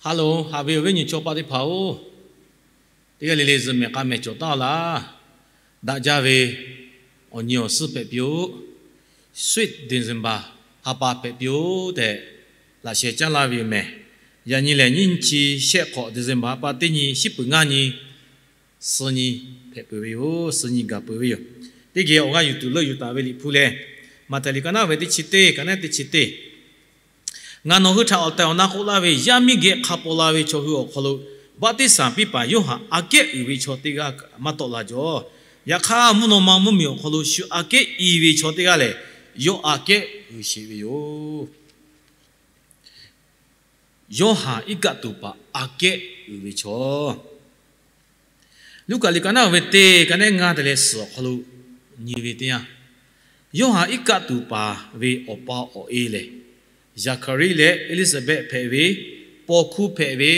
Hello, haꞈ ve awˬ viˉ nyi chaw paˆ teˇ hpaˍ-oˬ, teˇ g'aˇ le le zuhꞈ mehˍ k'a mehˍ cawˬ taˉ laˇ. Daꞈ jaˇ ve awˬ nyi awˬ suhˉ hpehꞈ piˇ-oˆ. Sweet December ha pa hpehꞈ piˇ-oˆ tehꞈ laꞈ sheh caˉ laˇ ve yoˬ mehˍ. Yaꞈ nyi lehˬ, nyiˇ nyi chi shehˆ hk'awꞈ December ha pa teˇ nyi, shiˉ peuˬ ngaˇ nyi, suh nyi hpehꞈ peuˬ ve yoˬ. Suh nyi gaˬ peuˬ ve yoˬ. Teˇ geh awˬ g'aˇ yuˬ tuˬ leuˆ yuˬ taˍ ve Liꞈ hpu lehˬ, Maꞈhtehˍ liꞈ ka naˉ ve teˇ chi teˇ, ka naˉ teˇ chi teˇ. Ngaˬ nawˬ hui htaꞈ awˬ tehˬ awˬ na k'oˆ laˇ ve, yaˇ miˇ geh hk'a paw la ve chaw hui awˬ hk'aw lo, baˆtiˆsaˬ piˇ paˍ Yoˇhanˬ aꞈ kehˉ uiˍ ve chaw teˇ g'aˇ kaꞈ maˇ tawˆ la jaw. Yaꞈ hk'aˇ, mvuhˇ naw ma mvuhˇmiˬ awˬ hk'aw lo shu aꞈ kehˉ i ve chaw teˇ g'aˇ lehˬ, yawˇ aꞈ kehˉ uiˍ sheˍ ve yoˬ. Yoˇhanˬ iˉ kaˆ tuˬ paˍ aꞈ kehˉ uiˍ ve chaw. Luˉkaꞈ liꞈ ka naˉ ve teˇ, ka naˉ ngaˇ te leh suhˍ awˬ hk'aw lo nyi ve teˇ yanˇ, Yoˇhanˬ iˉ kaˆ tuˬ paˍ ve awˬ pa awˬ e lehˬ, Zaˍhkaˍriˆ leh Eˇliˇsaˍbehˆ hpehꞈ ve, paw hkuˇ hpehꞈ ve,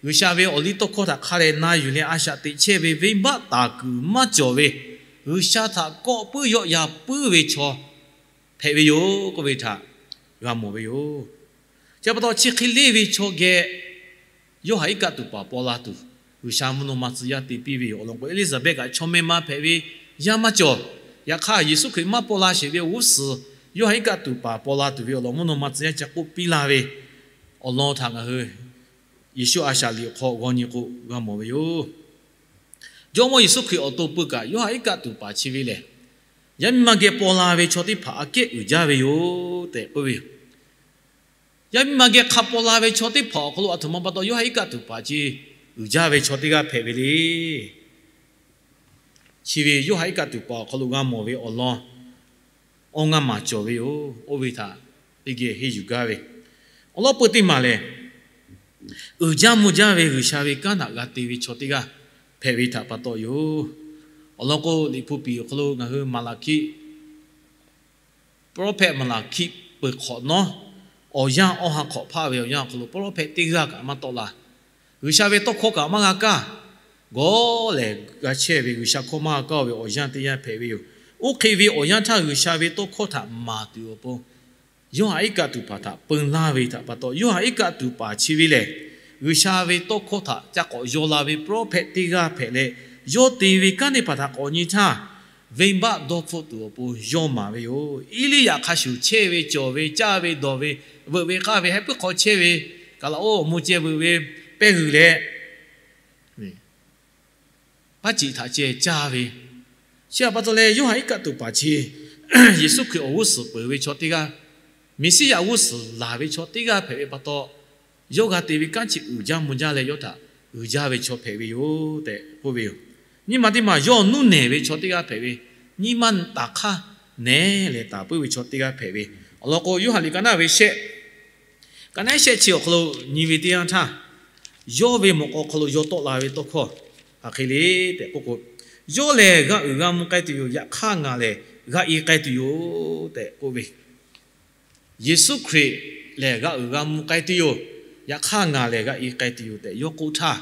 G'uiˬsha ve awˬ liˇ tawˇ hkawˇ htaꞈ hk'a leh na yuˬ leh a shaꞈ teꞈ chehˇ ve venˇbaˆ taˍ kuiˬ maˇ cawˬ ve, G'uiˬsha htaꞈ kawˆ puiˉ yawˆ yan puiˉ ve chaw hpehꞈ ve yoˬ k'oˆ ve htaꞈ g'a mawˬ ve yoˬ. Chi pa taw chi hk'e leˇ ve chaw geh Yoˇhanˬ iˉ kaˆ tuˬ paˍ paw la tuˬ, G'uiˬsha mvuhˇ naw ma tcuh yaˇ te piˇ ve yoˬ. Awˬ lawn k'o, Eˇliˇsaˍbehˆ kaꞈ chaw meh ma hpehꞈ ve yaˇ maˇ cawˬ. Yaꞈ hk'aˇ, Yeˍsuˆ Hkriꞈ maˇ paw la sheˍ ve awˬ g'uˇ suhˍ Yoˇhanˬ iˉ kaˆ tuˬ paˍ paw la tuˬ ve awˬ lawn mvuhˇ naw ma tcuh yaˇ ca k'oˆ piˇ laˇ ve awˬ lawn htaꞈ ngaˬ hui Yeˍsuˆ a shaꞈ liꞈ awˬ hk'aw g'aw nyi k'o g'a mawˬ ve yoˬ. Jawˇmawˇ Yeˍsuˆ Hkriꞈ awˬ to pui kaꞈ Yoˇhanˬ iˉ kaˆ tuˬ paˍ chi ve lehˬ, yaˇ miˇ ma geh paw la ve chaw teˇ hpaˍ aꞈ kehˉ uiˍ jaˇ ve yoˬ tehꞈ k'oˆ ve yoˬ. Yaˇ miˇ ma geh hk'a paw la ve chaw teˇ hpaˍ awˬ hk'aw lo aˬ htoꞈ ma pa taw Yoˇhanˬ iˉ kaˆ tuˬ paˍ chi uiˍ jaˇ ve chaw teˇ g'aˇ hpehꞈ ve le. Chi ve Yoˇhanˬ iˉ kaˆ tuˬ paˍ awˬ hk'aw lo g'a mawˬ ve awˬ lawn awˇ ngaˇ maˬ cawˬ ve yoˬ. Oˇ ve htaꞈ teˇ geh henˇ yuˬ gaˇ ve, awˬ lawn peu teˇ maˬ lehˬ, uiˍ jaˇ mvuh jaˇ ve G'uiˬsha ve kanˉ htaꞈ g'a te ve chaw teˇ g'aˇ hpehꞈ ve htaꞈ pa taw yoˬ. Awˬ lawn k'o, Liꞈ hpu piˍ awˬ hk'aw lo ngaˬ hui Maˍlaˍhkiˆ prophet Maˍlaˍhkiˆ peuˬ hk'awꞈ nawˉ, awˬ yanˇ awˇ ha hk'awꞈ hpaˆ ve awˬ yanˇ awˬ hk'aw lo prophet teˇ g'aˇ kaꞈ maˇ tawˆ la. G'uiˬsha ve tawˇ hkawˇ kaꞈ maˇ g'a kaˇ. Gawˇ lehˬ g'a chehˇ ve G'uiˬsha hkawˇ maˇ g'a kaˇ ve awˬ yanˇ teˇ yanˇ hpehꞈ ve yoˬ. Oˇ hk'e ve awˬ yanˇ htaˇ G'uiˬsha ve tawˇ hkawˇ htaꞈ maˍ tuˬ awˬ pon Yoˇhanˬ iˉ kaˆ tuˬ paˍ htaꞈ peun laˇ ve htaꞈ pa taw, Yoˇhanˬ iˉ kaˆ tuˬ paˍ chi ve lehˬ, G'uiˬsha ve tawˇ hkawˇ htaꞈ ca k'awꞈ yaw la ve prophet teˇ g'aˇ hpehꞈ leh, yawˇ te ve kanˉ teˇ hpaˍ htaꞈ k'awꞈ nyi htaˇ, venˇbaˆ dawˇ hpfuhˆ tuˬ awˬ pon yawˇ maˍ ve yoˬ. Eˇliˇyaꞈ hk'a shuˍ chehˇ ve, cawˬ ve, caˇ ve, dawˬ ve, veuꞈ ve k'aˇ ve, heh puiˉ hk'aw chehˇ ve, kaˬ laꞈ oˇ awˬ mo ceh veuꞈ ve, pehˇ g'uiˬ leh paˉ ciꞈ htaꞈ ceh caˇ ve, chi htaꞈ pa taw leh Yoˇhanˬ iˉ kaˆ tuˬ paˍ chi Yeˍsuˆ Hkriꞈ awˬ g'uˇ suhˍ peuˬ ve chaw teˇ g'aˇ, Meˍsiˉyaꞈ g'uˇ suhˍ laˬ ve chaw teˇ g'aˇ hpehꞈ ve pa taw, yawˇ g'a te ve kanˉ chi uiˍ jaˇ mvuh jaˇ leh yawˇ htaꞈ uiˍ jaˇ ve chaw hpehꞈ ve yoˬ tehꞈ k'oˆ ve yoˬ. Nyi ma teˇ maˬ yawˇ nuˇ nehˬ ve chaw teˇ g'aˇ hpehꞈ ve, nyi ma taˍ hk'aˇ nehˬ leh taˍ puiˉ ve chaw teˇ g'aˇ hpehꞈ ve, awˬ lawn k'o, Yoˇhanˬ liꞈ ka naˉ ve shehˆ, ka naˉ shehˆ chi awˬ hk'aw lo nyi ve teˇ yanˇ htaˇ, yawˇ ve mawꞈ k'aw hk'aw lo yawˇ tawˆ la ve tawˇ hkawˇ hk'aˬ hk'e le tehꞈ k'oˆ k'o, yawˇ lehˬ g'a uiˍ g'a mvuh k'ai tuˬ yoˬ. Yaꞈ hk'aˇ ngaˬ lehˬ g'a i k'ai tuˬ yoˬ tehꞈ k'oˆ ve, Yeˍsuˆ Hkriꞈ lehˬ g'a uiˍ g'a mvuh k'ai tuˬ yoˬ. Yaꞈ hk'aˇ ngaˬ lehˬ g'a i k'ai tuˬ yoˬ tehꞈ yawˇ k'oˆ htaˇ,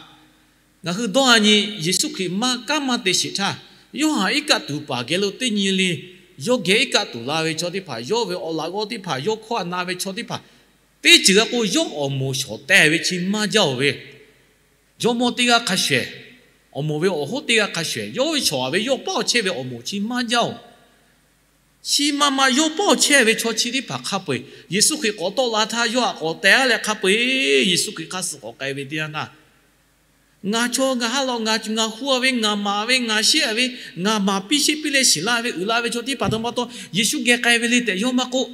ngaˬ hui dawˇ a nyi Yeˍsuˆ Hkriꞈ maˇ kanˉ maˇ te sheˍ htaˇ, Yoˇhanˬ iˉ kaˆ tuˬ paˍ geh lo teˇ nyi le, yawˇ geh iˉ kaˆ tuˬ la ve chaw teˇ hpaˍ, yawˇ ve awˬ laꞈ g'awˇ teˇ hpaˍ, yawˇ hkawˇ a na ve chaw teˇ hpaˍ, teˇ ceuˬ g'a k'o yawˇ awˬ moˍ shawˍ teh ve chi maˇ jaˇ-oˬ ve, jawˇmawˇ teˇ g'aˇ hk'a shuˍ, awˬ moˍ ve awˬ hoˉ teˇ g'aˇ hk'a shuˍ, yawˇ ve shawˍ ve yawˇ pawˇ chehˇ ve awˬ moˍ chi maˇ jaˇ-oˬ. Chi ma ma yawˇ pawˇ chehˇ ve chaw chi teˇ hpaˍ hk'a peu-eˬ Yeˍsuˆ Hkriꞈ k'awꞈ tawˆ la htaˇ, yawˇ htaꞈ k'awꞈ teh a leh hk'a peu-eˬ Yeˍsuˆ Hkriꞈ hk'aˇ suh k'awꞈ k'ai ve teˇ yanˇ htaˇ, ngaˬ chaw ngaˬ ha law ngaˬ ngaˬ hu a ve ngaˬ maˍ ve ngaˬ sheˆ a ve ngaˬ maˍ piˇ sheˆ piˇ leh shiˍ la ve uiˍ la ve chaw teˇ hpaˍ htaꞈ pa taw Yeˍsuˆ geh k'ai ve le tehꞈ yawˇ maˇ k'oˆ.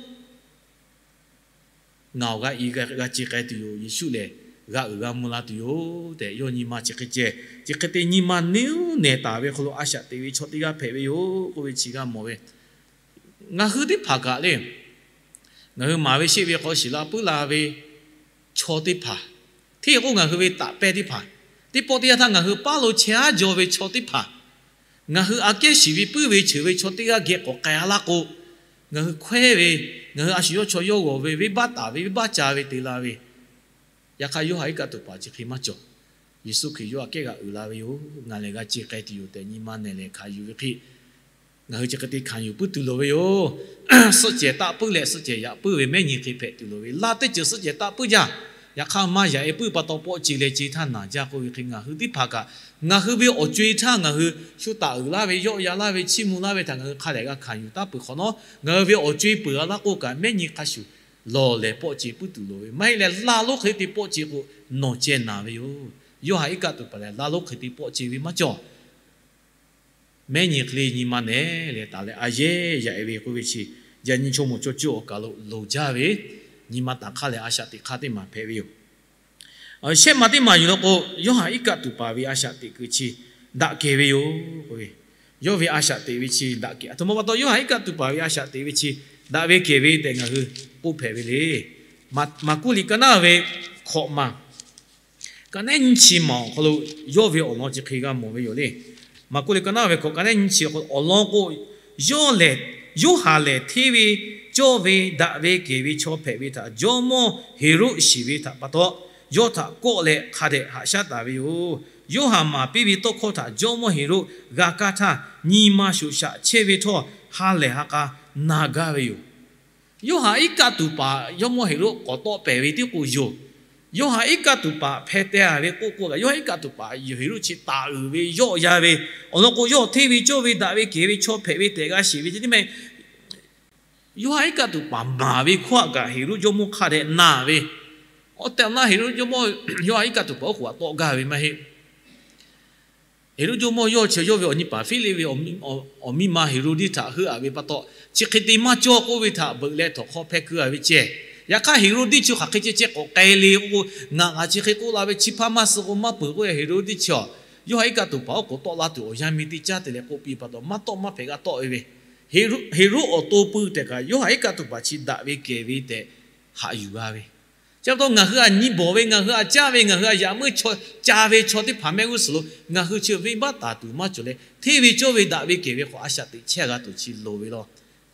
Ngaˬ awˬ g'a i g'a ce k'ai tuˬ yoˬ. Yeˍsuˆ lehˬ g'a uiˍ g'a mvuh la tuˬ yoˬ tehꞈ yawˇ nyi ma chi hk'e ceh, chi hk'e te nyi ma neˇ nehˬ taˍ ve hk'aw lo a shaꞈ teꞈ ve chaw teˇ g'aˇ hpehꞈ ve yoˬ k'oˆ ve chi g'a mawˬ ve. Ngaˬ hui teˇ hpaˍ kaꞈ le, ngaˬ hui maˍ ve sheˆ ve hk'aw shiˍ la puiˉ la ve chaw teˇ hpaˍ, hteˇ k'o ngaˬ hui ve taꞈ pehˇ teˇ hpaˍ, teˇ pawˆ teˇ yanˇ htaˇ ngaˬ hui paˉ lo chehˇ haˉ jaw ve chaw teˇ hpaˍ, ngaˬ hui aꞈ kehˉ shiˍ ve puiˉ ve cheuˬ ve chaw teˇ g'aˇ geh k'awꞈ k'ai a laˇ k'o, ngaˬ hui hkawehˉ ve, ngaˬ hui a shu yawˇ chaw yawˇ g'awˬ ve, venˇbaˆ taˍ ve, venˇbaˆ ca ve te la ve. Yaꞈ hk'aˇ Yoˇhanˬ iˉ kaˆ tuˬ paˍ chi hk'e maˇ cawˬ. Yeˍsuˆ Hkriꞈ yawˇ aꞈ kehˉ g'a uiˍ la ve yoˬ. Ngaˬ lehˬ g'a ce k'ai tuˬ yoˬ tehꞈ nyi ma nehˬ lehˬ hkanˍ yuˬ ve hk'e, ngaˬ hui chi hk'e te hkanˍ yuˬ puiˉ tuˬ loˍ ve yoˬ. Suhˆ cehˬ taˆ puiˉ leh suhˆ cehˬ yaꞈ puiˉ ve mehˉ nyi hk'e hpehꞈ tuˬ loˍ ve. Laˇ teˇ ceuˬ suhˆ cehˬ taˆ puiˉ jaˇ. Yaꞈ hk'aˇ maˇ yaꞈ e puiˉ pa taw pawˆ ce leh ce htaˇ naˬ jaˇ k'oˆ ve hk'e, ngaˬ hui teˇ hpaˍ kaꞈ ngaˬ hui ve awˬ co-e htaˇ ngaˬ hui shu taˍ uiˍ laˇ ve, yawˆ yan laˇ ve, chiˇ mvuh laˇ ve htaꞈ ngaˬ hui hk'a dehꞈ g'a hkanˍ yuˬ taˉ peuˬ hk'awꞈ nawˉ, ngaˬ hui ve awˬ co-e peuˬ a laˇ k'oˆ kaꞈ, mehˉ nyi hk'a shuˍ lawˬ lehˬ pawˆ ce puiˉ tuˬ loˍ ve maˇ heˆ leh, laˇ lonˉ hk'e te pawˆ ce k'o, nawˬ ceh naˬ ve yoˬ. Yawˇ haꞈ iˉ kaˆ tuˬ paˍ lehˬ, laˇ lonˉ hk'e te pawˆ ce ve maˇ cawˬ. Mehˉ nyi hk'e le nyi ma nehˬ leh taˍ leh a yehˉ yaꞈ e ve k'oˆ ve chi, yaꞈ nyi chaw moˍ chaw cuˇ awˬ kaˬ lo loˍ jaˇ ve, nyi ma taˍ hk'aˇ leh a shaꞈ teꞈ hk'aˇ teˇ maˬ hpehꞈ ve yoˬ. Shehˆ ma teˇ maˬ yuˬ law k'o, Yoˇhanˬ iˉ kaˆ tuˬ paˍ ve a shaꞈ teꞈ kuiˬ chi daꞈ kehˬ ve yoˬ k'oˆ ve. Yawˇ ve a shaꞈ teꞈ ve chi daꞈ kehˬ. Aˬ htoꞈ ma pa taw Yoˇhanˬ iˉ kaˆ tuˬ paˍ ve a shaꞈ teꞈ ve chi daꞈ ve kehˬ ve tehꞈ ngaˬ hui k'oˆ hpehꞈ ve le. Maˍ-, Maˍkuˆ liꞈ ka naˉ ve hkawꞈ maˬ ka naˉ nyiˇ chi maˬ awˬ hk'aw lo yawˇ ve awˬ lawn chi hk'e g'a mawˬ ve yoˬ le. Maˍkuˆ liꞈ ka naˉ ve hkawꞈ ka naˉ nyiˇ chi awˬ hk'aw lo awˬ lawn k'o, yawˇ lehˬ, Yoˇhanˬ lehˬ hteˇ ve cawˇ ve daꞈ ve kehˬ ve chaw hpehꞈ ve htaꞈ jawˇmawˇ Heˍroˆ shiˍ ve htaꞈ pa taw, yawˇ htaꞈ kawˆ leh hk'a dehꞈ haꞈ shaˉ taˍ ve yoˬ. Yoˇhanˬ maˍ piˇ ve tawˇ hkawˇ htaꞈ jawˇmawˇ Heˍroˆ g'a kaˇ htaˇ, nyi ma shoꞈ shaꞈ chehˇ ve htawˇ, ha lehˬ ha k'a na gaˇ ve yoˬ. Yoˇhanˬ iˉ kaˆ tuˬ paˍ jawˇmawˇ Heˍroˆ k'awꞈ tawˆ pehˍ ve tiˉ k'o yoˬ. Yoˇhanˬ iˉ kaˆ tuˬ paˍ hpeh teh a ve k'oˆ k'o kaꞈ, Yoˇhanˬ iˉ kaˆ tuˬ paˍ Heˍroˆ chi taˍ uiˍ ve, yawˆ yan ve, awˬ lawn k'o, yawˇ hteˇ ve cawˇ ve daꞈ ve kehˬ ve chaw hpehꞈ ve tehꞈ g'a shiˍ ve ce teˇ meh Yoˇhanˬ iˉ kaˆ tuˬ paˍ maˍ ve hkawˇ htaꞈ kaꞈ Heˍroˆ jawˇmawˇ hk'a dehꞈ na ve, awˬ tehꞈ na Heˍroˆ jawˇmawˇ Yoˇhanˬ iˉ kaˆ tuˬ paˍ oˉ k'oˍ htaꞈ tawˆ gaˇ ve maˇ heˆ. Heˍroˆ jawˇmawˇ yawˇ chi yawˇ ve awˬ nyi paˍ Hpiˇliˆ ve awˬ miˇ ma Heˍroˆdiˆ htaꞈ heuˆ a ve pa taw, chi hk'e te maˇ cawˇ k'oˆ ve htaꞈ beuꞈ leh htawnˍ hk'aw hpeh keu a ve ceh. Yaꞈ hk'aˇ Heˍroˆdiˆ chi hk'aˬ hk'e ceh ceh k'awꞈ k'ai le k'o, ngaˬ ngaˬ chi hk'e k'oˆ la ve chi hpaˇ maˇ suh k'o maˇ peuˬ k'oˆ ve Heˍroˆdiˆ chi a, Yoˇhanˬ iˉ kaˆ tuˬ paˍ oˉ k'oˍ tawˆ la tuˬ awˬ yanˇ miˇ teˇ caˉ te leh k'oˆ piˇ pa taw, maˇ tawˆ maˇ hpehꞈ g'a tawˆ e ve, Heˍroˆ awˬ to pui tehꞈ kaꞈ Yoˇhanˬ iˉ kaˆ tuˬ paˍ chi daꞈ ve kehˬ ve tehꞈ haꞈ yuˬ g'a ve. Chi pa taw ngaˬ hui a nyi bawˬ ve, ngaˬ hui a caˇ ve, ngaˬ hui a yaꞈ meuˇ ca ve chaw teˇ hpaˍ mehˆ g'uˇ suhˍ lo ngaˬ hui chi venˇbaˆ taˍ tuˬ maˇ cawˬ leh, hteˇ ve cawˇ ve daꞈ ve kehˬ ve hk'aw a shaꞈ teꞈ chehˇ g'a tuˬ chi loˍ ve law.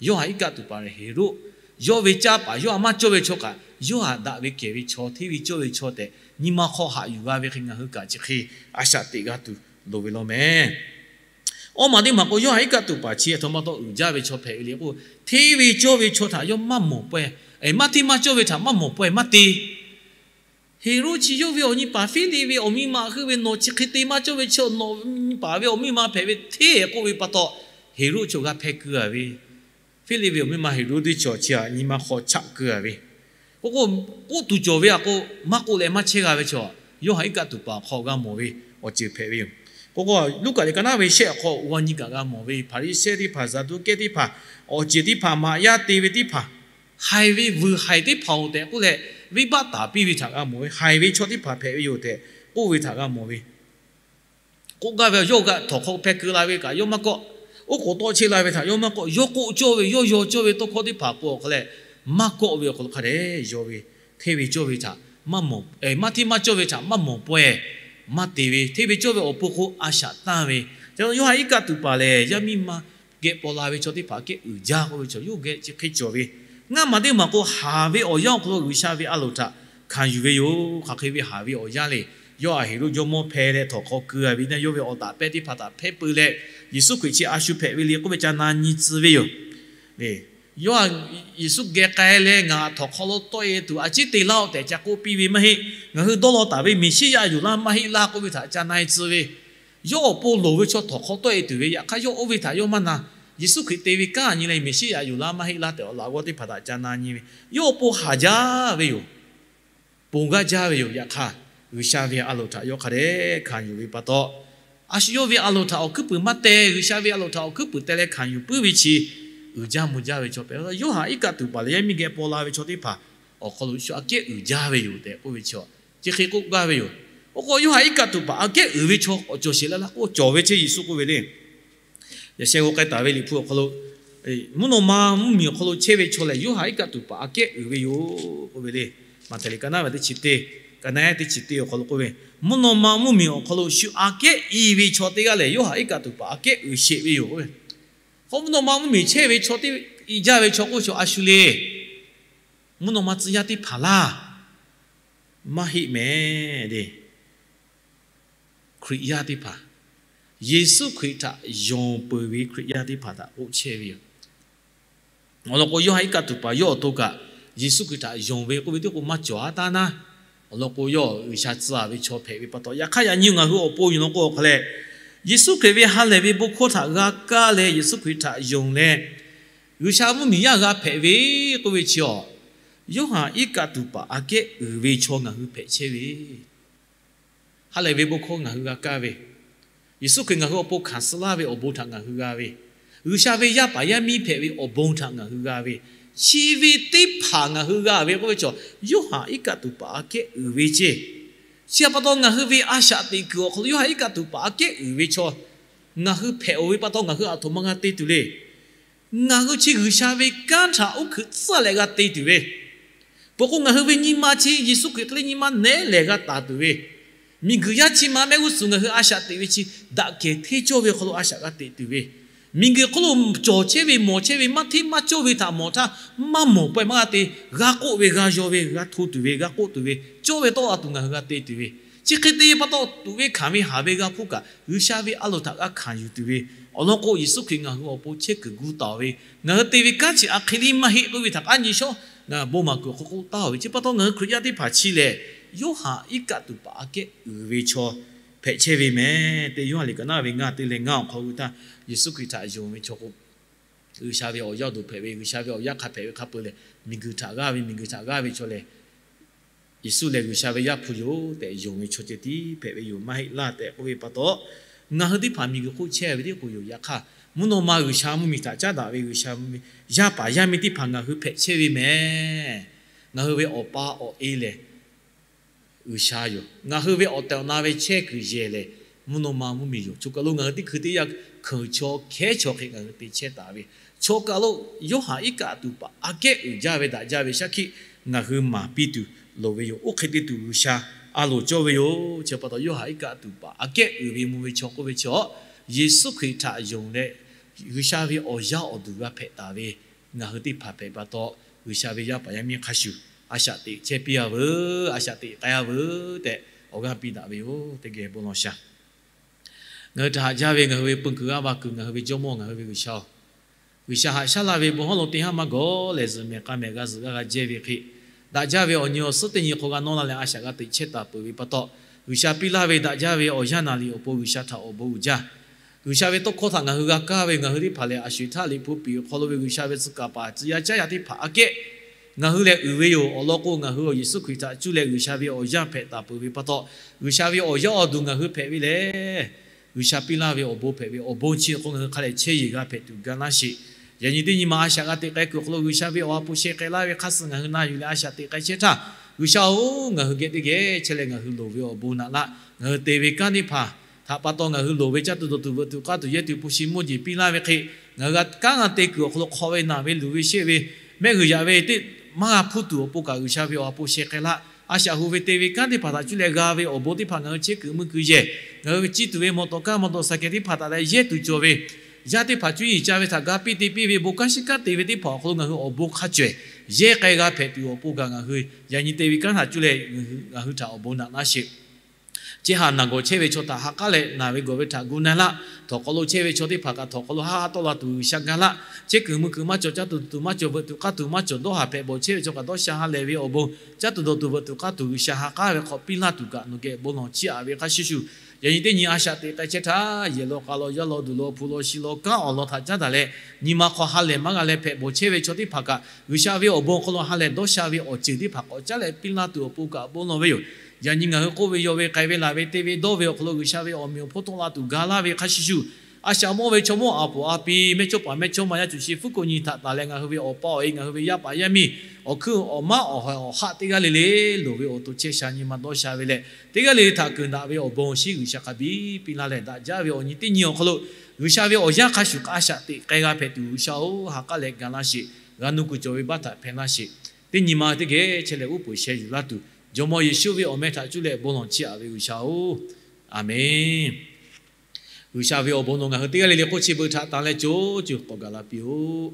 Yoˇhanˬ iˉ kaˆ tuˬ paˍ lehˬ Heˍroˆ, yawˇ ve caˇ paˍ yawˇ a maˇ cawˇ ve chaw kaꞈ, Yoˇhanˬ daꞈ ve kehˬ ve chaw, hteˇ ve cawˇ ve chaw tehꞈ nyi ma hk'aw haꞈ yuˬ g'a ve hk'e ngaˬ hui kaꞈ chi hk'e a shaꞈ teꞈ g'a tuˬ loˍ ve law meh. Awˇ maˬ teˇ maˬ k'o, Yoˇhanˬ iˉ kaˆ tuˬ paˍ chi aˬ htoꞈ ma taw uiˍ jaˇ ve chaw hpehꞈ ve le k'o, hteˇ ve cawˇ ve chaw htaꞈ yawˇ maˇ mawˬ pawehˇ, maˇ hteˇ maˇ cawˇ ve htaꞈ maˇ mawˬ pawehˇ maˇ te. Heˍroˆ chi yawˇ ve awˬ nyi paˍ Hpiˇliˆ ve awˬ miˇ ma heuˆ ve, nawˬ chi hk'e te maˇ cawˇ ve chi nawˬ nyi paˍ ve awˬ miˇ ma hpehꞈ ve hteˇ k'oˆ ve pa taw, Heˍroˆ chaw g'a hpeh keu a ve, Hpiˇliˆ ve awˬ miˇ ma Heˍroˆdiˆ chaw chi htaꞈ nyi ma hk'aw chaˆ keu a ve, k'oˆ k'o, k'oˆ tuˬ cawˬ ve a k'o, maˇ k'oˆ leh maˇ chehˇ g'a ve chaw, Yoˇhanˬ iˉ kaˆ tuˬ paˍ awˬ hk'aw g'a mawˬ ve awˬ ceuˬ hpehꞈ ve yoˬ. K'oˆ k'o, Luˉkaꞈ liꞈ ka naˉ ve shehˆ awˬ hk'aw g'aw nyi kaꞈ g'a mawˬ ve Hpaˍriˍsehˇ teˇ hpaˍ, Zaˍduˆkehˇ teˇ hpaˍ, awˬ ceˬ teˇ hpaˍ, maꞈ yaˇ te ve teˇ hpaˍ, haiˬ ve vuiˬ haiˬ teˇ hpaˍ-oˬ tehꞈ k'oˆ leh, venˇbaˆ taˍ piˇ ve htaꞈ g'a mawˬ ve, haiˬ ve chaw teˇ hpaˍ hpehꞈ ve yoˬ tehꞈ k'oˆ ve htaꞈ g'a mawˬ ve. K'oˆ gaˇ ve, yawˇ g'a htawnˍ hk'aw hpeh keu la ve kaꞈ yawˇ maˇ kawˆ, oˉ k'oˍ tawˆ chehˇ la ve htaꞈ yawˇ maˇ kawˆ, yawˇ k'oˆ cawˇ ve, yawˇ yaw cawˇ ve tawˇ hkawˇ teˇ hpaˍ k'o awˬ hk'aw leh, maˇ kawˆ ve awˬ hk'aw lo hk'a dehꞈ yaw ve, hteˇ ve cawˇ ve htaꞈ maˇ mawˬ, maˇ hteˇ maˇ cawˇ ve htaꞈ maˇ mawˬ pawehˇ maˇ te ve, hteˇ ve cawˇ ve awˬ pon k'o a shaꞈ tanˇ ve. Yoˇhanˬ iˉ kaˆ tuˬ paˍ lehˬ, yaˇ miˇ ma geh paw la ve chaw teˇ hpaˍ kehˉ uiˍ jaˇ k'oˆ ve chaw yawˇ geh chi hk'e cawˬ ve. Ngaˇ maˬ teˇ maˬ k'o, haˍ ve awˬ yanˇ awˬ hk'aw lo G'uiˬsha ve a loˍ htaꞈ hkanˍ yuˬ ve yoˬ. Hk'aˬ hk'e ve haˍ ve awˬ yanˇ le. Yawˇ a Heˍroˆ jawˇmawˇ hpeh leh htawnˍ hk'aw keu a ve, yawˇ ve awˬ taˍ pehˇ teˇ hpaˍ htaꞈ hpehˇ peu leh, Yeˍsuˆ Hkriꞈ chi a shu hpehꞈ ve le k'oˆ ve ca na nyi tcuh ve yoˬ. Yawˇ Yeˍsuˆ geh k'ai leh ngaˬ htawnˍ hk'aw lo tawˆ e tuˬ a ciˉ te laˇ-oˆ tehꞈ ca k'oˆ piˇ ve maˇ heˆ. Ngaˬ hui dawˇ law taˍ ve Meˍsiˉyaꞈ yoˬ laˇ maˇ heˆ laˇ k'oˆ ve htaꞈ ca na e tcuh ve. Yawˇ awˬ pon loˍ ve chaw htawnˍ hk'aw tawˆ e tuˬ ve, yaꞈ hk'aˇ yawˇ oˇ ve htaꞈ yawˇ maˇ na. Yeˍsuˆ Hkriꞈ te ve kanˉ nyi leh Meˍsiˉyaꞈ yoˬ laˇ maˇ heˆ laˇ tehꞈ awˬ laꞈ g'awˇ teˇ hpaˍ htaꞈ ca na nyi ve, yawˇ awˬ pon haˍ jaˇ ve yoˬ. Ponˬ g'aˇ jaˇ ve yoˬ. Yaꞈ hk'aˇ, G'uiˬsha ve a loˍ htaꞈ yawˇ hk'a dehꞈ hkanˍ yuˬ ve pa taw, a shu yawˇ ve a loˍ htaꞈ awˬ hkuiˉ puiˍ maˇ teh, G'uiˬsha ve a loˍ htaꞈ awˬ hkuiˉ puiˍ teh leh hkanˍ yuˬ puiˉ ve chi, uiˍ jaˇ mvuh jaˇ ve chaw hpehꞈ. Yoˇhanˬ iˉ kaˆ tuˬ paˍ lehˬ, yaˇ miˇ geh paw la ve chaw teˇ hpaˍ awˬ hk'aw lo shu aꞈ kehˉ uiˍ jaˇ ve yoˬ tehꞈ k'oˆ ve chi, chi hk'e k'oˆ gaˇ ve yoˬ. Oˇ k'o, Yoˇhanˬ iˉ kaˆ tuˬ paˍ aꞈ kehˉ uiˍ ve chaw k'awꞈ cawˬ sheˍ laˇ laˇ k'o, cawˬ ve chehˇ Yeˍsuˆ k'oˆ ve le. Yaꞈ sheh g'aw k'ai taˍ ve Liꞈ hpu awˬ hk'aw lo, mvuhˇ naw ma mvuhˇmiˬ awˬ hk'aw lo chehˇ ve chaw lehˬ, Yoˇhanˬ iˉ kaˆ tuˬ paˍ aꞈ kehˉ uiˍ ve yoˬ k'oˆ ve le. Maꞈhtehˍ liꞈ ka naˉ ve teˇ chi teˇ, ka naˉ teˇ chi teˇ awˬ hk'aw lo k'oˆ ve, mvuhˇ naw ma mvuhˇmiˬ awˬ hk'aw lo shu aꞈ kehˉ i ve chaw teˇ g'aˇ lehˬ, Yoˇhanˬ iˉ kaˆ tuˬ paˍ aꞈ kehˉ uiˍ sheˍ ve yoˬ k'oˆ ve. K'o, mvuhˇ naw ma mvuhˇmiˬ chehˇ ve chaw teˇ i jaˇ ve chaw k'oˆ ve chaw a shu le. Mvuhˇ naw ma tcuh yaˇ teˇ hpaˍ laˇ. Maˇ heˆ mehˍ le. Hkriꞈ yaˇ teˇ hpaˍ, Yeˍsuˆ Hkriꞈ htaꞈ yonˍ peuˬ ve Hkriꞈ yaˇ teˇ hpaˍ htaꞈ k'oˆ chehˇ ve yoˬ. Awˬ lawn k'o, Yoˇhanˬ iˉ kaˆ tuˬ paˍ yawˇ awˬ to kaꞈ Yeˍsuˆ Hkriꞈ htaꞈ yonˍ ve k'oˆ ve teˇ k'o maˇ cawˬ a taˇ naˇ. Awˬ lawn k'o, yawˇ G'uiˬsha tcuh ve chaw hpehꞈ ve pa taw, yaꞈ hk'aˇ yaꞈ nyi ngaˬ hui awˬ pon yoˬ lawn k'o, awˬ hk'a leh Yeˍsuˆ Hkriꞈ ve ha lehˬ ve bon hkawˇ htaꞈ g'a kaˇ leh, Yeˍsuˆ Hkriꞈ htaꞈ yonˍ leh, G'uiˬsha mvuhˇmiˬ yaˇ g'a hpehꞈ ve k'oˆ ve chi awˬ, Yoˇhanˬ iˉ kaˆ tuˬ paˍ aꞈ kehˉ uiˍ ve chaw ngaˬ hui hpehꞈ chehˇ ve, ha lehˬ ve bon hkawˇ ngaˬ hui g'a kaˇ ve, Yeˍsuˆ Hkriꞈ ngaˬ hui awˬ pon hkanˍ suh laˇ ve awˬ bon htaꞈ ngaˬ hui g'a ve, G'uiˬsha ve yaˇ paˍ yaˇ miˇ hpehꞈ ve awˬ bon htaꞈ ngaˬ hui g'a ve, chi ve teˇ hpaˍ ngaˬ hui g'a ve k'oˆ ve chaw, Yoˇhanˬ iˉ kaˆ tuˬ paˍ aꞈ kehˉ uiˍ ve ceˇ. Chi htaꞈ pa taw, ngaˬ hui ve a shaꞈ teꞈ kuiˬ awˬ hk'aw lo Yoˇhanˬ iˉ kaˆ tuˬ paˍ aꞈ kehˉ uiˍ ve chaw ngaˬ hui hpehꞈ-oˬ ve pa taw, ngaˬ hui aˬ htoꞈ ma g'a te tuˬ le. Ngaˬ hui chi G'uiˬsha ve kanˉ htaꞈ uˉ hkuiꞈ tcuhˉ leh g'a te tuˬ ve, peuˬ k'o, ngaˬ hui ve nyi ma chi Yeˍsuˆ Hkriꞈ hk'e le nyi ma nehˉ lehˬ g'a taˍ tuˬ ve, miˬguiˬ yaˇ chi ma mehˆ g'uˇ suhˍ ngaˬ hui a shaꞈ teꞈ ve chi daꞈ kehˬ hteˇ cawˇ ve awˬ hk'aw lo a shaꞈ g'a teꞈ tuˬ ve, miˬguiˬ hk'oˆ lo cawˬ chehˇ ve mawˬ chehˇ ve maˇ hteˇ maˇ cawˇ ve htaꞈ mawˬ htaˇ, maˇ mawˬ pawehˇ maˇ g'a te, g'a k'oˆ ve g'a yaw ve g'a hto tuˬ ve g'a k'oˆ tuˬ ve, cawˇ ve tawˆ la tuˬ ngaˬ hui g'a te tuˬ ve, chi hk'e te pa taw, tuꞈ ve hkanˍ ve haˍ ve g'a hpuˇ kaꞈ G'uiˬsha ve a loˍ htaꞈ g'a hkanˍ yuˬ tuˬ ve, awˬ lawn k'o, Yeˍsuˆ Hkriꞈ ngaˬ hui awˬ pon chehˇ kuiˬ gu taˍ ve, ngaˬ hui te ve kanˉ chi aˬ hk'e le maˇ heˆ k'oˆ ve htaꞈ k'aˉ nyi shawˉ ngaˬ bon maˍ kuiˬ awˬ hk'aw k'oˆ taˍ ve, chi pa taw ngaˬ hui Hkriꞈ yaˇ teˇ hpaˍ chi lehˬ, Yoˇhanˬ iˉ kaˆ tuˬ paˍ aꞈ kehˉ uiˍ ve chaw hpehꞈ chehˇ ve mehˍ tehꞈ, Yoˇhanˬ liꞈ kaꞈ naˉ ve ngaˇ te leh ngaˇ awˬ hk'aw lo taˇ, Yeˍsuˆ Hkriꞈ htaꞈ yonˍ ve chaw k'o, G'uiˬsha ve awˬ yaˇ awˬ duˬ hpehꞈ ve, G'uiˬsha ve awˬ yaˇ hk'a hpehꞈ ve hk'a peu leh, miˬguiˬ htaꞈ g'aˇ ve, miˬguiˬ htaꞈ g'aˇ ve chaw lehˬ, Yeˍsuˆ lehˬ G'uiˬsha ve Yaˇ hpu yoˬ tehꞈ yonˍ ve chaw ceh tiˉ hpehꞈ ve yoˬ maˇ heˆ laˇ tehꞈ k'oˆ ve pa taw, ngaˬ hui teˇ hpaˍ miˬguiˬ hk'oˆ chehˇ ve teˇ k'oˍ yoˬ. Yaꞈ hk'aˇ, mvuhˇ naw ma G'uiˬsha mvuhˇmiˬ htaꞈ caˉ daꞈ ve G'uiˬsha mvuhˇmiˬ, yaˇ paˍ yaˇ miˇ teˇ hpaˍ ngaˬ hui hpehꞈ chehˇ ve mehˍ. Ngaˬ hui ve awˬ pa awˬ e lehˬ G'uiˬsha yoˬ. Ngaˬ hui ve awˬ tehˬ awˬ na ve chehˇ kuiˬ yehˬ lehˬ, mvuhˇ naw ma mvuhˇmiˬ yoˬ. Choˬ kaˬ lo ngaˬ hui teˇ hkui teˇ yanˇ hkeuꞈ chaw hkehˉ chaw hk'e ngaˬ hui te chehˇ taˍ ve, choˬ kaˬ lo Yoˇhanˬ iˉ kaˆ tuˬ paˍ aꞈ kehˉ uiˍ jaˇ ve daꞈ jaˇ ve shaˉ hkiˆ ngaˬ hui maˍ piˇ tuˬ loˍ ve yoˬ. Oˇ hk'e te tuˬ G'uiˬsha a loˍ cawˇ ve yoˬ. Chi pa taw, Yoˇhanˬ iˉ kaˆ tuˬ paˍ aꞈ kehˉ uiˍ ve mvuh ve chaw k'oˆ ve chi awˬ, Yeˍsuˆ Hkriꞈ htaꞈ yonˍ leh G'uiˬsha ve awˬ yaˇ awˬ duˬ g'a hpehꞈ taˍ ve ngaˬ hui teˇ hpaˍ hpehꞈ pa taw, G'uiˬsha ve yaˇ paˍ yaˇ miˇ hk'a shuˍ a shaꞈ teꞈ chehˇ piˇ-a veuˬ, a shaꞈ teꞈ k'ai-a veuˬ tehꞈ awˬ g'aˇ piˇ daꞈ ve yoˬ. Teˇ geh bon lawˬ shaˍ. Ngaˬ hui htaꞈ haꞈ jaˇ ve ngaˬ hui ve peu kuiˬ g'aˇ va kuiˬ ngaˬ hui ve Jawˇmawˇ ngaˬ hui ve G'uiˬsha-oˬ, G'uiˬsha haꞈ shaˉ laˇ ve bon hawˉ lo teˇ haˉ maˇ gawˬ lehˬ, zuhꞈ mehˍ k'a mehˍ g'a zuhꞈ g'aˇ g'a jehˇ ve hk'e, daꞈ jaˇ ve awˬ nyi awˬ suhˉ teˇ nyi hk'aw g'a nawˇ laˇ leh a shaꞈ g'a teꞈ chehˇ taˍ peuˬ ve pa taw, G'uiˬsha piˇ laˇ ve daꞈ jaˇ ve awˬ yanˇ naˍ riˍ awˬ pon G'uiˬsha htaꞈ awˬ bon uiˍ jaˇ. G'uiˬsha ve tawˇ hkawˇ htaꞈ ngaˬ hui g'a kaˇ ve, ngaˬ hui teˇ hpaˍ lehˬ a sho-eˬ htaˇ liꞈ hpu piˍ awˬ hk'aw lo ve G'uiˬsha ve tcuh kaˍ paˍ tcuh yaˇ caˉ yaˇ teˇ hpaˍ aꞈ kehˉ ngaˬ hui lehˬ uiˍ ve yoˬ. Awˬ lawn k'o, ngaˬ hui Yeˍsuˆ Hkriꞈ htaꞈ cuˇ leh G'uiˬsha ve awˬ yaˇ hpehꞈ taˍ peuˬ ve pa taw, G'uiˬsha ve awˬ yaˇ awˬ duˬ ngaˬ hui hpehꞈ ve lehˬ, G'uiˬsha piˇ laˇ ve awˬ bon hpehꞈ ve awˬ bon chi awˬ hk'aw ngaˬ hui hk'a lehˬ chehˇ yeˬ g'a hpehꞈ tuˬ ga laˇ sheˍ. Yaꞈ nyi teˇ nyi ma a shaꞈ g'a teꞈ k'ai kuiˬ awˬ hk'aw lo G'uiˬsha ve awˬ ha hpu sheh k'ai laˇ ve hk'aˇ suh ngaˬ hui na yuˬ leh a shaꞈ teꞈ k'ai chehˇ htaˇ, G'uiˬsha-oˬ, ngaˬ hui geh teˇ geh chehˇ leh ngaˬ hui loˍ ve awˬ bon naꞈ laˇ. Ngaˬ hui te ve kanˉ teˇ hpaˍ htaꞈ pa taw ngaˬ hui loˍ ve caˇ tuˬ dawˬ tuˬ veuꞈ tuˬ k'aˇ tuˬ yehˇ tuˬ hpu shi mawˇ jeˬ piˇ laˇ ve hk'e, ngaˬ hui g'a kanˉ g'a te kuiˬ awˬ hk'aw lo hk'aw ve naˬ ve luˬ ve sheˆ ve mehˆ g'uiˬ yaꞈ ve teˇ maˇ g'a hpuˇ tuˬ awˬ pon kaꞈ G'uiˬsha ve awˬ ha hpu sheh k'ai laˇ. A shaꞈ hu ve te ve kanˉ teˇ hpaˍ htaꞈ cuˇ leh g'a ve awˬ bon teˇ hpaˍ ngaˬ hui chehˇ kuiˬ mui kuiˬ yehˬ, ngaˬ hui ve ciˇ tuˬ ve mawˬ tawˍ kaˇ mawˬ tawˍ saˍ kehˍ teˇ hpaˍ htaꞈ leh yehˇ tuˬ cawˬ ve, yaˇ teˇ hpaˍ cuˇ yiˍ ca ve htaꞈ ga piˇ te piˇ ve bon kanˉ shiˉ kanˉ te ve teˇ hpaˍ awˬ hk'aw lo ngaˬ hui awˬ bon hk'a cawehˬ yehˇ k'ai g'a hpehꞈ tuˬ awˬ pon kaꞈ ngaˬ hui yaꞈ nyi te ve kanˉ htaꞈ cuˇ leh ngaˬ hui htaꞈ awˬ bon naꞈ laˇ sheˍ. Chehˇ haˍ naˬ gawˬ chehˇ ve chaw htaꞈ ha k'aˉ leh naˬ ve gawˬ ve htaꞈ gu na laˇ. Htawnˍ hk'aw lo chehˇ ve chaw teˇ hpaˍ kaꞈ htawnˍ hk'aw lo haˆ haˆ tawˆ la tuˬ G'uiˬsha ga laˇ. Chehˇ kuiˬ mui kuiˬ maˇ cawˬ, caˇ tuˬ dawˬ tuˬ maˇ cawˬ, veuꞈ tuˬ k'aˇ tuˬ maˇ cawˬ, dawˇ haˍ hpehꞈ bawˬ chehˇ ve chaw kaꞈ dawˇ sha ha lehˬ ve awˬ bon, caˇ tuˬ dawˬ tuˬ veuꞈ tuˬ k'aˇ tuˬ G'uiˬsha ha k'aˉ ve hk'aw piˇ laˇ tuˬ kaꞈ nawˬ geh bon lawˬ chiˇ aꞈ ve hk'a shuˍ shuˍ, yaꞈ nyi teˇ nyi a shaꞈ teꞈ k'ai chehˇ htaˇ, yehˬ law k'a law yaˇ law duˬ law hpu law shi law kanˉ awˬ lawn htaꞈ caˉ daꞈ leh, nyi ma hk'aw ha lehˬ maˇ g'a leh hpehꞈ bawˬ chehˇ ve chaw teˇ hpaˍ kaꞈ G'uiˬsha ve awˬ bon awˬ hk'aw lo ha lehˬ dawˇ sha ve awˬ ceuˬ teˇ hpaˍ k'awꞈ caˉ leh piˇ laˇ tuˬ awˬ pon kaꞈ bon lawˬ ve yoˬ. Yaꞈ nyi ngaˬ hui k'oˆ ve, yaw ve, k'ai ve, laˬ ve, te ve, dawˇ ve awˬ hk'aw lo G'uiˬsha ve awˬ meꞈ awˬ hponˇ tawˆ la tuˬ ga laˇ ve hk'a shuˍ shuˍ, a shaꞈ mawˇ ve chaw mawˇ a poˍ a pi, mehˇchawˇpaˍ mehˇchawˇma yaˇ cuˬ shi fuˉ ko nyi htaꞈ taˍ leh ngaˬ hui ve awˬ pa awˬ e, ngaˬ hui ve yaˇ paˍ yaˇ miˇ, awˬ hkuiˉ awˬ maˉ awˬ hawehˬ awˬ haˆ teˇ g'aˇ le le loˍ ve awˬ to chehˇ sha nyi ma dawˇ sha ve leh, teˇ g'aˇ le le htaꞈ keunˍ daꞈ ve awˬ bon awˬ shinˉ G'uiˬsha hk'a biˇ piˇ laˇ leh, daꞈ jaˇ ve awˬ nyi teˇ nyi awˬ hk'aw lo G'uiˬsha ve awˬ yanˇ hk'a shuˍ k'a a shaꞈ teꞈ k'ai g'a hpehꞈ tuˬ G'uiˬsha-oˬ, ha k'aˉ leh ga laˇ sheˍ. G'a nuˇ kuiˬ cawˬ ve baˇ htaꞈ hpehꞈ laˇ sheˍ. Teˇ nyi ma teˇ geh chehˇ leh uˉ peunˍ sheh yuˬ laˇ tuˬ, Jawˇmawˇ Yeˍsuˆ ve awˬ meh htaꞈ cuˇ leh bon lawˬ chiˇ aꞈ ve G'uiˬsha-oˬ, Aˍmenˇ. G'uiˬsha ve awˬ bon nawˬ ngaˬ hui teˇ g'aˇ le le hk'oˆ chi beuꞈ htaꞈ tanˍ leh co co k'awꞈ gaˬ la piˇ-oˆ.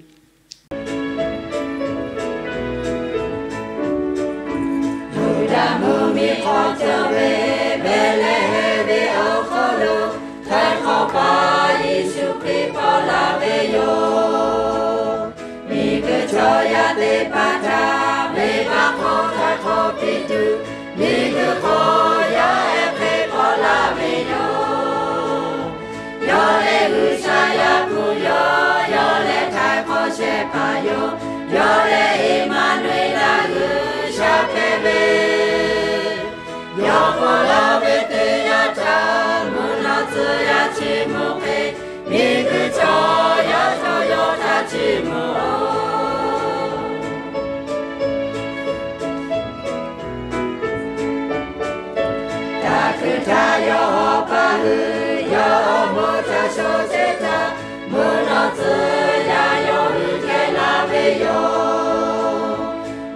Yuˇdaꞈ mvuhˇmiˬ hk'aw cawˬ ve Behˍlehˍhehnˍ ve awˬ hk'aw lo, htaiˍ hk'awꞈ paˍ Yeˍsuˆ Hkriꞈ paw la ve yoˬ. Miˬguiˬ chaw yaˇ teˇ hpaˍ htaꞈ venˇbaˆ hk'aw htaiˍ hk'awꞈ piˇ tuˬ, miˬ Paw la ve teˇ yanˇ htaˇ, mvuhˇ naw tcuh yaˇ chi mvuhˇ hk'e, miˬguiˬ chaw yaˇ chaw yaw htaˇ chiˇ mvuh-oˬ. Htaꞈ hkui htaˇ yawˇ hawˉ paˇ hui, yawˇ awˬ moˍ htaꞈ shaw chehˇ htaˇ, mvuhˇ naw tcuh yaˇ yawˇ hui kehˬ la ve yoˬ.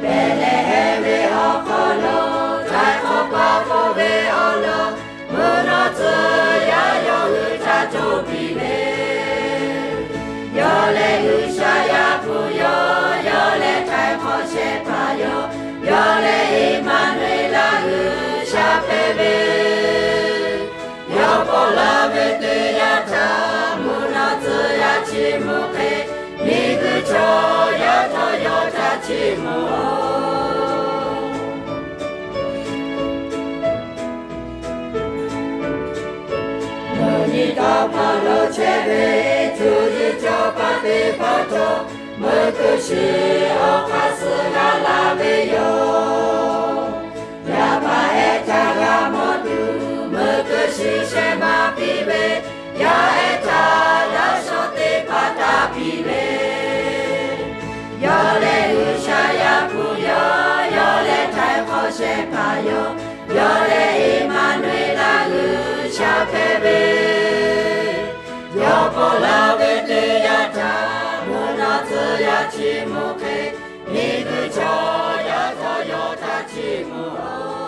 Behˍlehˍhehnˍ ve awˬ hk'aw lo, htaiˍ hk'awꞈ pa k'oˆ ve awˬ lawn, mvuhˇ naw tcuh yaˇ yawˇ hui htaꞈ cawˬ piˇ ve, yawˇ lehˬ G'uiˬsha yaˇ hpu yoˬ. Yawˇ lehˬ htaiˍ hk'awꞈ shehˍ hpaˍ yoˬ. Yawˇ lehˬ Eˍmaˍnuˍeˍlaˆ, G'uiˬsha hpehꞈ ve. Yawˇ paw la ve teˇ yanˇ htaˇ, mvuhˇ naw tcuh yaˇ chi mvuhˇ hk'e, miˬguiˬ chaw yaˇ chaw yaw htaꞈ chiˇ mvuh-oˬ. Mvuhˇ nyi tawˇ hkawˇ lo chehˇ ve cuˇ yiˍ cawˬ paˍ teˇ hpaˍ htawˇ, meuˇ kuiˬ shiˍ awˬ hk'aˇ suh g'a la ve yoˬ. Yaˇ paˍ ehˉ htaꞈ g'a mawˬ tuˬ, meuˇ kuiˬ shiˍ shehˍ ma piˇ ve, yaˇ ehˉ htaꞈ daꞈ shaw teˇ hpaˍ taˇ piˇ ve. Yawˇ lehˬ G'uiˬsha yaˇ hpu yoˬ. Yawˇ lehˬ htaiˍ hk'awꞈ shehˍ hpaˍ yoˬ. Yawˇ lehˬ Eˍmaˍnuˍeˍlaˆ, G'uiˬsha hpehꞈ ve. Yawˇ paw la ve teˇ yanˇ htaˇ, mvuhˇ naw tcuh yaˇ chi mvuhˇ hk'e, miˬguiˬ chaw yaˇ chaw yaw htaꞈ chiˇ mvuh-oˬ.